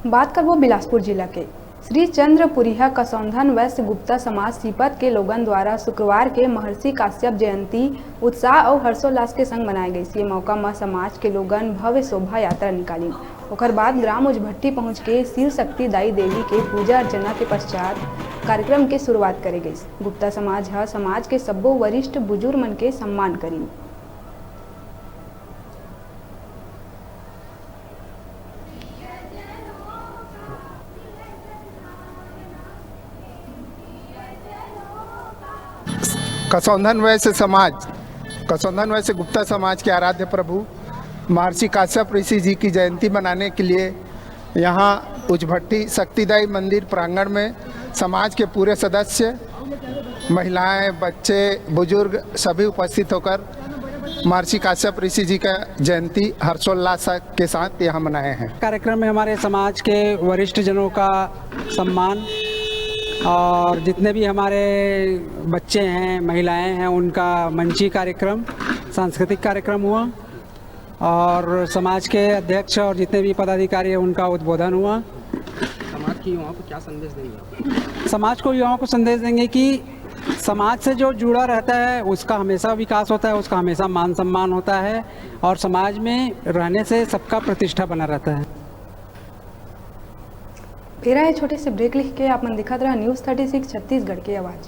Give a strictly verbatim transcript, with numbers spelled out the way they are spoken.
बात करबो बिलासपुर जिला के। श्री चंद्रपुरिहा कसौंधन वैश्य गुप्ता समाज सीपत के लोगन द्वारा शुक्रवार के महर्षि काश्यप जयंती उत्साह अउ हर्षोल्लास के संग मनाए गइस। ये मौका म समाज के लोगन भव्य शोभा यात्रा निकालिन। ओकर बाद ग्राम उजभट्टी पहुंच के शिव शक्ति दाई देवी के पूजा अर्चना के पश्चात कार्यक्रम के शुरुआत करे गइस। गुप्ता समाज ह समाज के सब्बो वरिष्ठ बुजुर्ग मन के सम्मान करिन। कसौंधन वैश्य समाज, कसौंधन वैश्य गुप्ता समाज के आराध्य प्रभु महर्षि काश्यप ऋषि जी की जयंती मनाने के लिए यहाँ उजभट्टी शक्तिदाई मंदिर प्रांगण में समाज के पूरे सदस्य, महिलाएं, बच्चे, बुजुर्ग सभी उपस्थित होकर महर्षि काश्यप ऋषि जी का जयंती हर्षोल्लास के साथ यहाँ मनाए हैं। कार्यक्रम में हमारे समाज के वरिष्ठ जनों का सम्मान और जितने भी हमारे बच्चे हैं, महिलाएं हैं, उनका मंची कार्यक्रम, सांस्कृतिक कार्यक्रम हुआ और समाज के अध्यक्ष और जितने भी पदाधिकारी हैं, उनका उद्बोधन हुआ। समाज के युवाओं को क्या संदेश देंगे आप? समाज को, युवाओं को संदेश देंगे कि समाज से जो जुड़ा रहता है, उसका हमेशा विकास होता है, उसका हमेशा मान सम्मान होता है और समाज में रहने से सबका प्रतिष्ठा बना रहता है। फेर ए छोटे से ब्रेक लेके आप मन देखत रहा न्यूज़ थर्टी सिक्स छत्तीसगढ़ के आवाज़।